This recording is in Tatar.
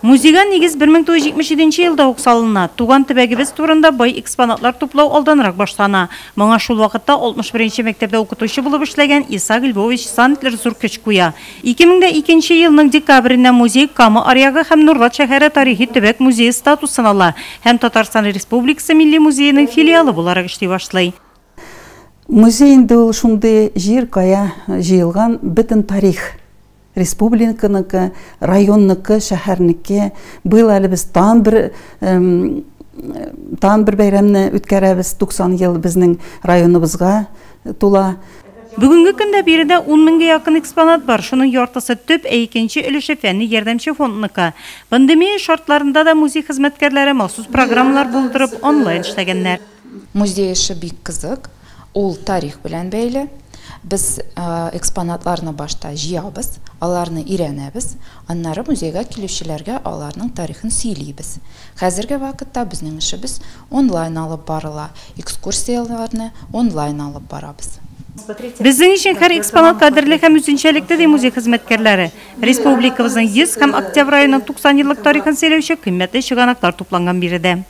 Музейга нигез 1977 елда ук салына. Туган төбәгебез турында бай экспонатлар туплау алданрак башлана. Моңа шул вакытта 61 нче мәктәптә укытучы булып эшләгән Исаак Львович Сандлер зур көч куя. 2002 елның декабрендә музей Кама аръягы һәм Нурлат шәһәре тарихи төбәк музее статусын ала һәм Татарстан Республикасы Милли музееның филиалы буларак эшли башлый. Музей инде ул шундый җир, кая җыелган бөтен тарих. Республиканыкы, районныкы, шәһәрнеке. Быел әле без тагын бер тагын бер бәйрәмне үткәрәбез. 90 ел безнең районыбызга тула. Бүгенге көндә биредә ун меңгә якын экспонат бар, шуның яртысы төп, ә икенче өлеше фәнни ярдәмче фондныкы. Пандемия шартларында да музей хезмәткәрләре махсус программалар булдырып, онлайн эшләгәннәр. Музей эше бик кызык. Ул тарих белән бәйле. Без экспонатларны башта җыябыз, аларны өйрәнәбез, аннары музейга килүчеләргә аларның тарихын сөйлибез. Хәзерге вакытта безнең эшебез онлайн алып барыла, экскурсияләрне онлайн алып барабыз. Безнең өчен һәр экспонат кадерле һәм үзенчәлекле, ди музей хезмәткәрләре. Республикабызның 100 һәм Октябрь районының 90 еллык тарихын сөйләүче кыйммәтле чыганаклар тупланган биредә.